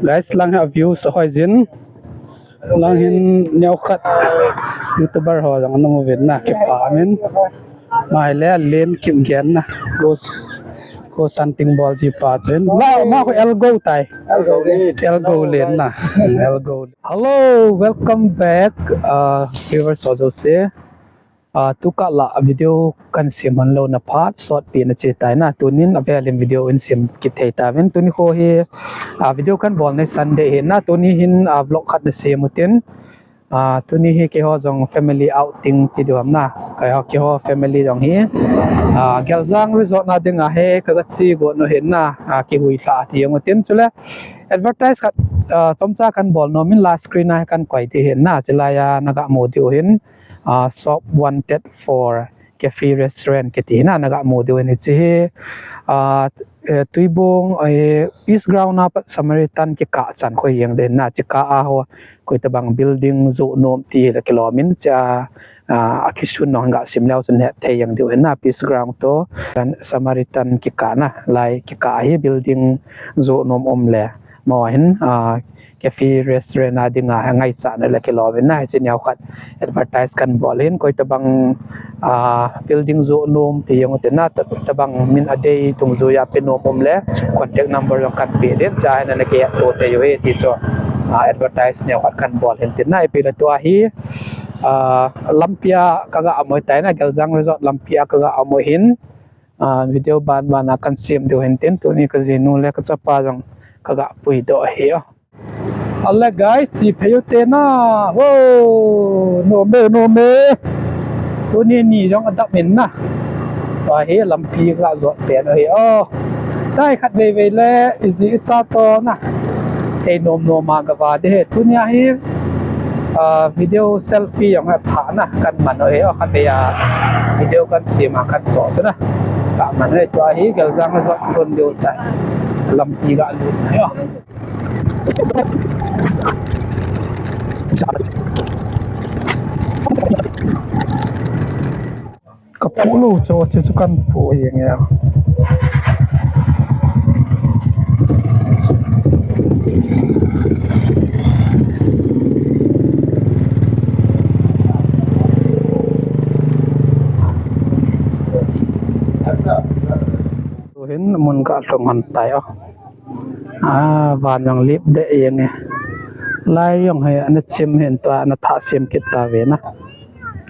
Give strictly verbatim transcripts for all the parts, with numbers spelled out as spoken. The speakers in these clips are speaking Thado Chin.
Guys, lang hi a view sa hoi jin. Lang hin neo khat YouTuber ho jong ana mu uvin na, kipa min. Mai le len kim gen na. Ghost, ghost hunting bol ji pa chen. La ma ko elgo tai. Elgo len na. Elgo. Hello, welcome back, uh, viewers ho jouse. Ah, tukah la video kan sem hon lou na phat, sot pi na che tai na, tunin avel in video in sem kit thei tauvin, tuni kho hi, ah, video kan bol na Sunday hi na, tuni hin, ah, vlog khat na sem utin, ah, tuni hi keiho jong family outing ti diu ham na, keiho, keiho family jong hi, ah, Geljang Resort na dinga hi, ka ga che got nu hin na, ah, kihui lha ti jong utin chule, advertise khat, ah, chomcha kan bol nom in la screen a kan koi ti hin na, chulai a na ga mu diu hin, ah, Shop Wanted for Cafe Restaurant kiti hi na, na ga mu diu hin hiche hi, ah, eh, Tuibong, eh, Peace Ground a pat Samaritan kikah chan kho jeng ding na, chikah a ho, koi tabang building joh nom ti hi la kilom in cha, ah, a kisun nong ga sim leu chun het thei jeng diu hin na, Peace Ground to, Samaritan kikah na, lai kikah hi building joh nom um le. Mo hin, ah, cafe restaurant a dinga ngaichat na le kilom in na, hiche neo khat advertise kan bol hin, koi tabang, ah, building joh nom ti jong utin na, ta-, tabang min adei dungjuia pe nom um le, contact number jong kan pe ding, cha hin na kihet to thei u hi ti chu, ah, advertise neo khat kan bol hin tin na, ipi le tua hi, ah, lampi a ka ga um u tai na, Geljang Resort lampi a ka ga um u hin, ah, video ban ban a kan sem diu hin tin, tuni ka jinu le ka chapa jong ka ga puidoh hi o. Ale guys, che phei u te na. Wo, nom e, nom e. Tuni ni jong adap in na. Tua hi lampi ka jot pen u hi o. Tai khat vei vei le, iji icha to na. Thei nom nom a ga va ding hi. Tuni a hi, ah, video selfie jong atha na. Kan man u hi o, khat vei a video kan sem a kan cho chu na. Ka man u hi, tua hi Geljang Resort lhun diu tai. Lampi ga lut na hi o. Ka pu lou chu, chu, chu kan pu jeng e. Tuhin mun ka lhung hon tai o. Ah, van jong lip deh jeng e. Lai jong hi ana chim hin tua ana thah sem kit tauve na.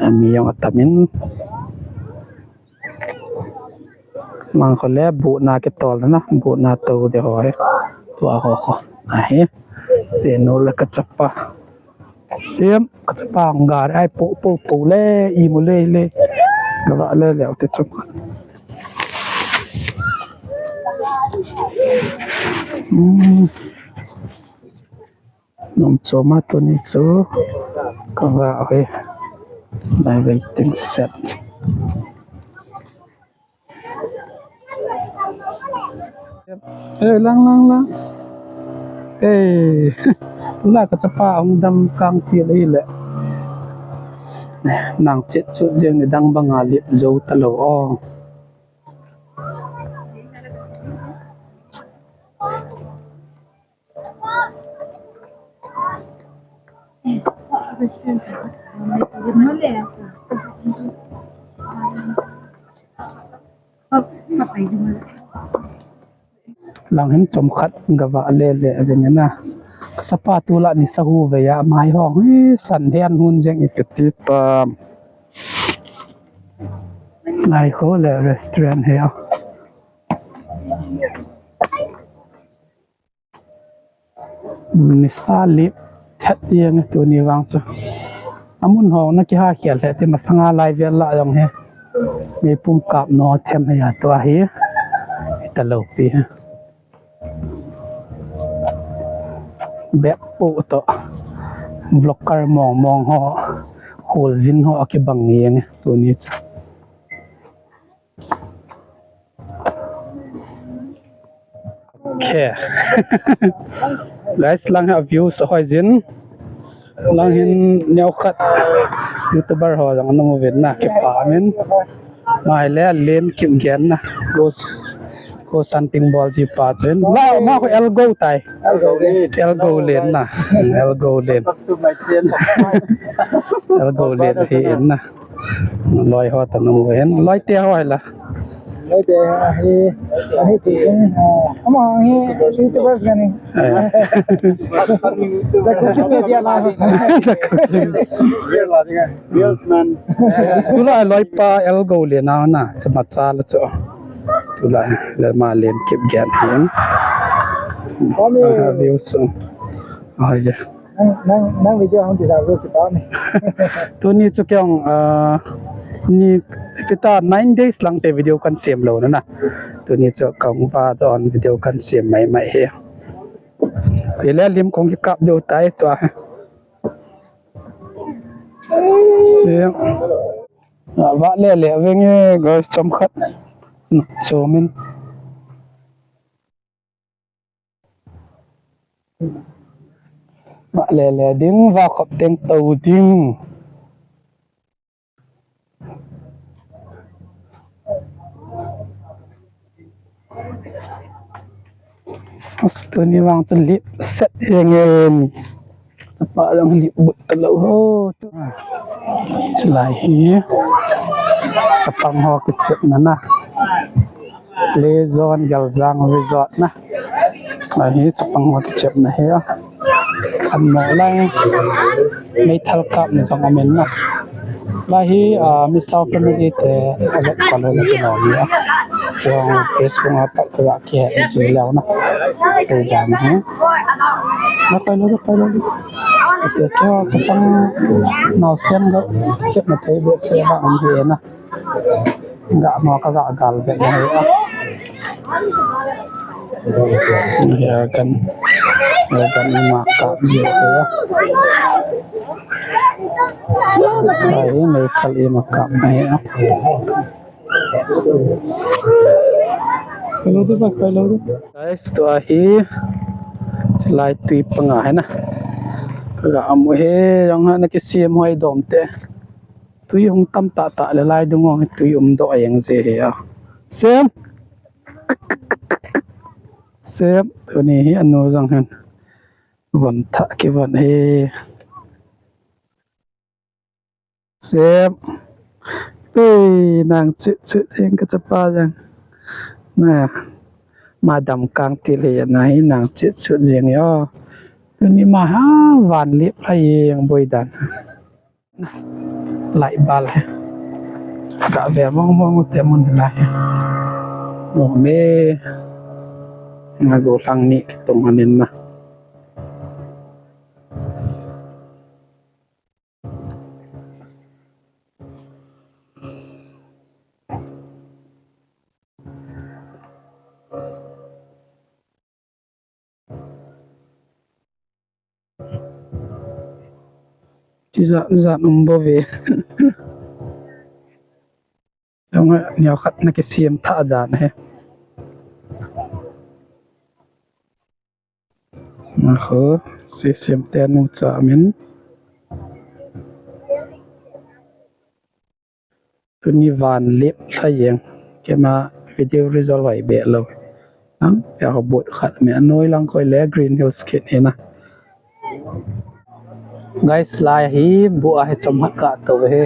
Ah, mi jong atam in. Mang kho le bu na kitol na, bu na to de ho hi. Tua ho kho. Ahi. Jinu le ka chapa. Sem, ka chapa hung ga re, ai, po, po, po le, imu le, le. Ga va le, le, te chom. Hmm. Nom chom a tuni chu. Ka va ve. Lai waiting shed. Eh, lang, lang, lang. Eh, tula ka chapa hung dam kang ti le le. Nang chet chu jeng ni dang banga lip jou ta lou o. Lang hin chom khat ga va le le ve na. Chapa tula ni sa hu ve ya mai hong hi san hian hun jeng i ti tam. Lai kho le restaurant hi a. Nisa lip thet jeng tuni vang chu. Amun ho na kiha khel he ti masanga lai vel la jong he. Meipum kap no chem he a tua hi. Ita lo pi he. Bep pu to. Vlogger mong mong ho. Hol jin ho akibang jeng tuni chu. Okay. Guys, lang hi a view sa hoi jin. Lang hin neo khat YouTuber ho jong ana mu uvin na kipa min. Mai le len kim gen na. Ghost, Expo Santingbol ji pa chun. La, ma ko Elgo tai. Elgo Len. Elgo Len na. Elgo Len. Elgo Len hi in na. Loi ho ta nung ven. Loi te ho la. Loi te hi. Hi tu jing. Ama hi YouTubers kani. The Kuki Media la. Reels man. Tula loi pa Elgo Len na na. Chama cha la cho. Tula le ma len kip gen hin. Kami. Views. Oh yeah. Nang, nang, nang video hong design ko kita ni. Tuni chu kei hong, ah, ni kita nine days lang te video kan sem lou na na. Tuni chu kong va don video kan sem mai mai hi. Ile lim kong ki kap deu tai tua. Sem. Ah, va le le veng e guys chom khat. Chomin. Va le le ding, va khop teng to ding. Tuni vang chu lip set jeng e. Chapa jong lip but ta lou ho. Chulai hi chapang ho kichepna na. Lezon Geljang Resort na. Lai hi chapang ho kichepna hi a. An mo lai meithal kap na jong amen na. Lai hi, ah, Mister Family te avet kol na kino ni a. Jong Facebook a pat ka ki he ji leo na. Sei dan hi. Na kai lo, kai lo. Te kyo chapang nao sen ga chepna te be se ba am hi na. Ga mo ka ga gal be na hi a. Ya kan. Ya kan ma ka ji ko. Ai, meithal ima kap mai a. Hello, tu ba, hello. Guys, tua hi. Chulai tui panga hi na. Ka ga amu hi, jong ha na kisem hoi dom te. Tui hung tam tah tah le lai dung hong tui um doh a jeng je hi a. Sem. Sem. Tuni hi anu jong hin. Von thah kivon hi. Sem. Ui, nang chut chut jeng ka chapa jang. Na. Ma dam kang til hi na hi nang chut chut jeng yo. Tuni ma ha van lip lai jeng boi dan. Lai bal he. Ka ve mong mong te mun lai. Mo me. Na go lang ni tong anin na. Chi jat jat um bou ve. Jong neo khat na kisem thah dan he. Aho, sisem te nu cha min. Tuni van lip lha jeng. Keima video result vai be lo. Ang, ya ho bot khat me anoi lang koi le Green Hills kit he na. Guys, lai hi bu a hi chom hat ka to he.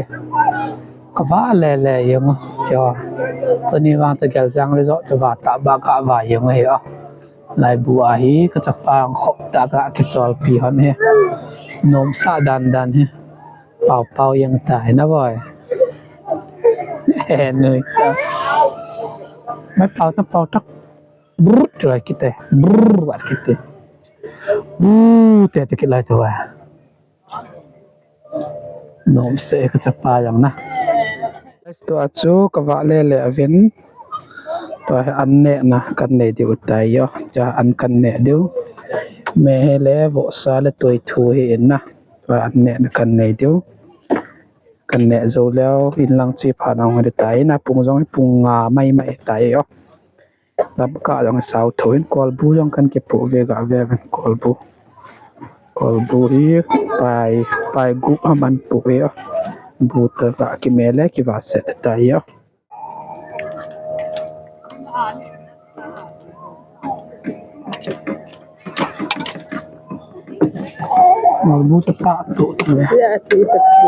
Ka va le le jeng o. Yo. Tuni vang ta Geljang Resort chu va ta ba ka va jeng o he a. Lai bu a hi ka chapa ang khop ta ka kichol pi hon he. Nom sa dan dan he. Pau pau jeng ta he na boi. He nui ta. Mai pau ta pau ta. Brrr, tu lai kit e. Brrr, wat kit e. Brrr, te te kit lai tu wa. Nom se ka chapa jang na. Tua chu ka va le le avin. Tua hi an neh na kan nei diu tai jo. Cha an kan neh diu. Me he le vo sa le toi thu hi in na. Tua an neh na kan nei diu. Kan neh zo leo in lang chi pha na hong de tai na pung jong pung nga mai mai tai jo. Lam ka jong sao tho in kolbu jong kan kipu ve ga ve ven kolbu. Kolbu hi pai, pai gu aman pu ve a. Bu ta ga ki me le ki va set ta ya. Albu chu ta tu tu le. Ya, ti ta tu.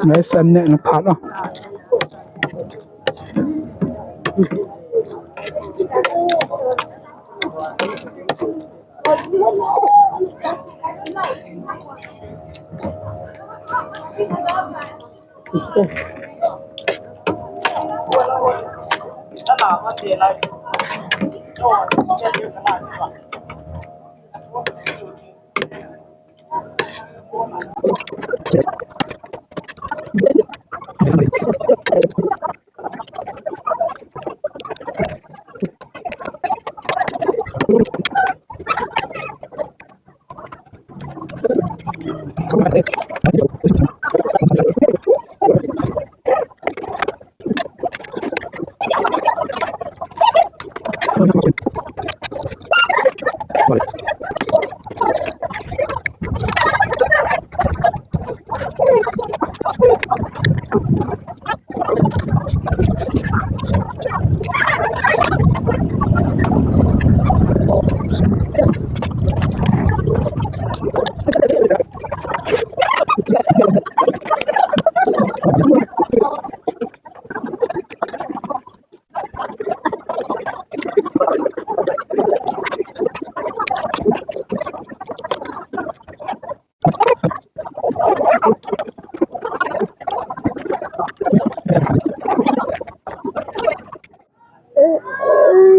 Guys, an neh na phat a.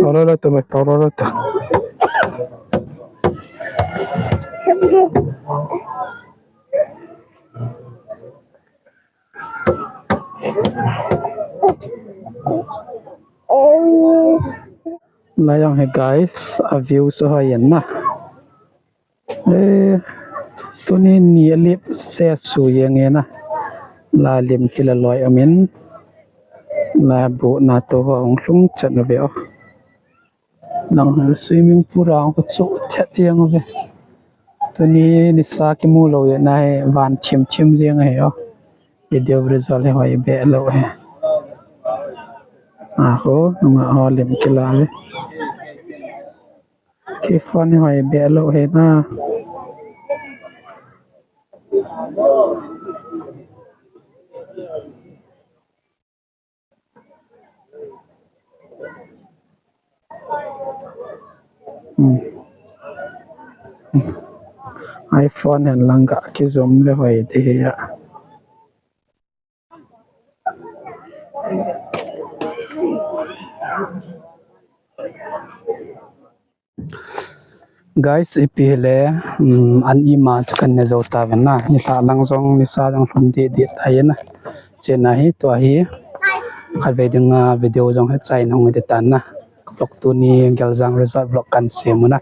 Toro lo to, toro lo to. Lai jong hi guys, a view chu hoi in na. Eh, tuni ni a lip se su jeng e na. La lim kila loi amin. La bu na to ho hung lhung chan ve o. Lang swimming pool a hung chu thet jeng ve. Tuni nisa kimu lou jeh a hi van thim thim jeng ahi o. Video result hi hoi be lou hi. A ho, nunga ho lim kila le. Kei phone hi hoi be lou hi na. Hmm. iPhone hen lang ga ki zoom le hoi ti hi a. Guys, ipi hile, um, an ima chu kan ne jou tauvin na. Nilhah lang jong, nisa jong lhum deh deh tai na. Chena hi, tua hi. Khatvei dinga video jong hi chai nung ding tan na. Ka vlog tuni Geljang Resort vlog kan sem u na.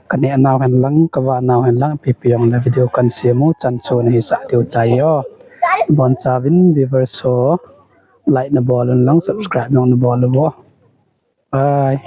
Ka neh nau hen lang, ka vah nau hen lang, ipi ipi jong le video kan sem u, chan chu na hisah diu tai o. Boncha vin viewers ho, like na bol un lang, subscribe jong na bol un vo. Bye.